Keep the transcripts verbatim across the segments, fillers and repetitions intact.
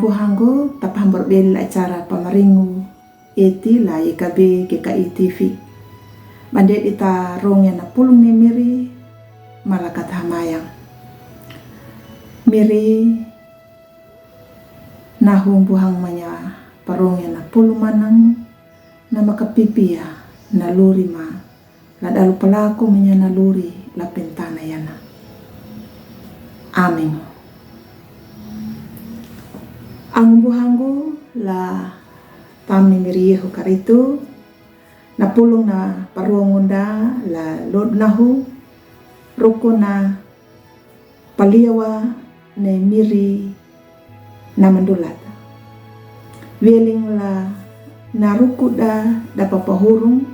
Buhanggo, ta pahambor bel acara pamaringu eti la Y K B G K I T V. Bande di ta rong ya na pulung ni Miri, mala kata hamayang. Miri, nahu buhang manya parong ya na pulung manang, na makapipia na luri ma, la dalu palaku manya na luri la pentana yana. Amin. Ang buhanggo la tamni Miri Yehu karitu, na pulung na parong unda la lod nahu, roko na paliawa na Miri na mandulata. Wieling la na ruku da da papahurung,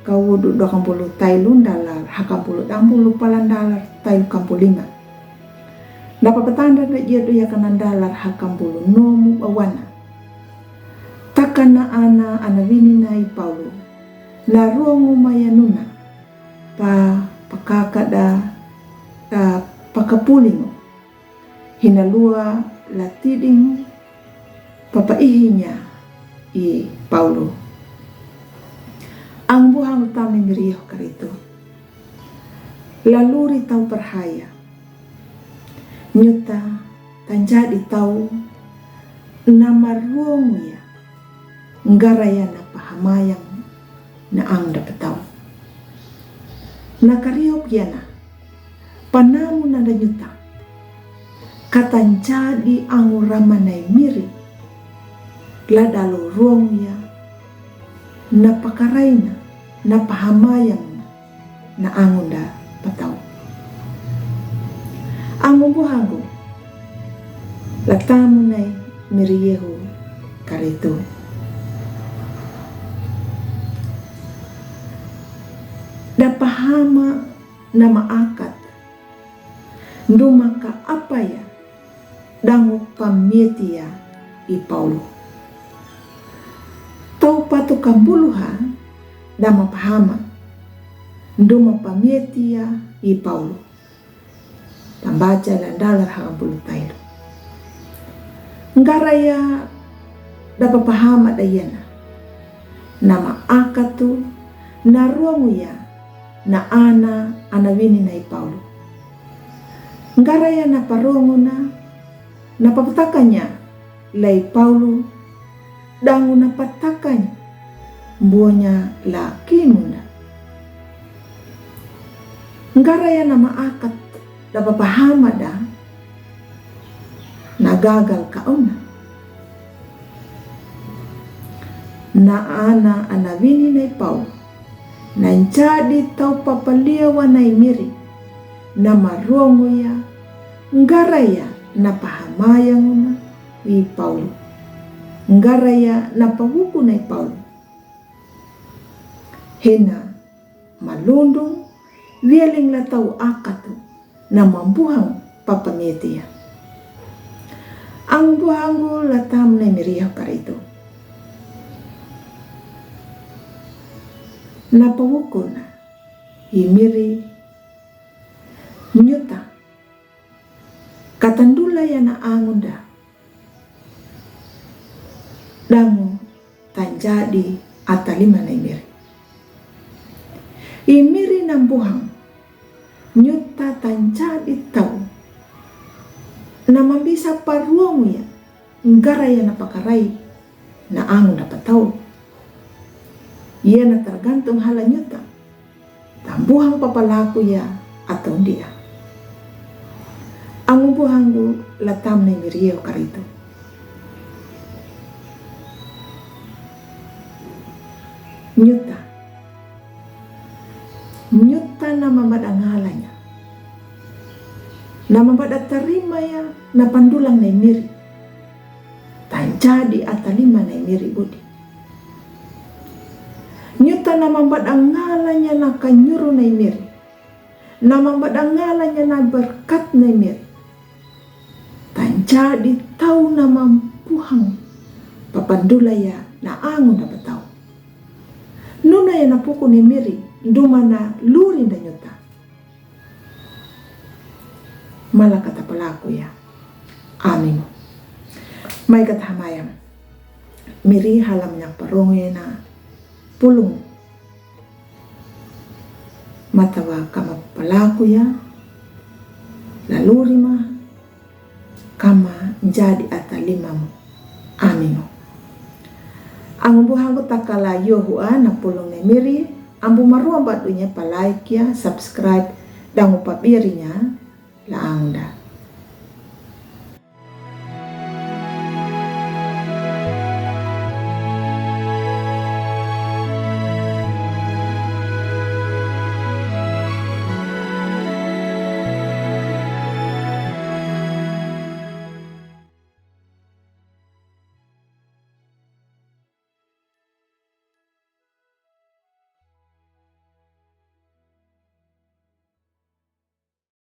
kau du dua kampulu tailu dalar ha kampulu dampulu palan dalar tailu kampulu lima. Da papatanda da jia du ya kanan dalar ha kampulu nomu bawana. Takana ana ana wini na i Paulu. Na ruongu maya nuna. Pa pakaka da, ah, pakapulingu. Hina lua la tiding papaihinya i Paulu. Ang buhang tamni Miri Yehu karitu. La luri tau parhaya. Nyuta tanjadi tau na maruong ya. Ngaraya na pahamayang na ang da patau. Na kariop ya na panamu na da nyuta. Katanjadi angu rama na i Miri. La dalu ruong ya na pakaraina na pahamayang na na angu da patau. Angu buhanggo la tamni Miri Yehu karitu. Da pahama na maakat. Nduma ka apaya dangu pamietia i Paulu. Tau patu kambuluha da mapahama. Nduma pamietia i Paulu. Tambaca la dalar ha kampulu tailu. Ngaraya da papahama da yana. Na maakatu na ruongu ya na ana ana wini na i Paulu. Ngaraya na paruongu na na papatakanya la i Paulu dangu na patakanya mbuonya la kimunda. Ngaraya na maakat da papahama da na gagal ka una. Na ana ana wini na i Paulu. Na njadi tau papaliawa na i Miri. Na maruongu ya. Ngaraya na pahamayang na i Paulu. Ngaraya na pahuku na i Paulu. Hina malundung wieling la tau akatu na mambuhang papamietia. Ang buhanggo la tamni Miri Yehu karitu. Na pahuku na i Miri nyuta. Katandula ya na angu da. Dangu tanjadi atalima na i Miri. I Miri na mbuhang nyuta tanjadi tau. Na mambisa paruongu ya ngaraya na pakarai na angu da patau. Ia na tergantung hala nyuta. Tambuhang papalaku ya atau ndia. Angu buhanggo la tamni Miri Yehu karitu. Nyuta. Nyuta na mambada ngalanya. Na mambada tarima ya na pandulang na i Miri. Tanjadi atalima na i Miri budi. Nyuta na mambada ngalanya na kanyuru na i Miri. Na mambada ngalanya na berkat na i Miri. Tanjadi tau na mambuhang papandula ya na angu da patau. Nuna ya na puku na i Miri nduma na luri da nyuta. Mala kata palaku ya. Amin. Mai ka thamayam. Miri halam nya paronge na pulung matawa kama palaku ya laluri ma kama jadi ata limamu amingo. Angu buhangu takala yohu a na pulung ne miri ambu marua badu nya palaikia subscribe dangu pabirinya la angda.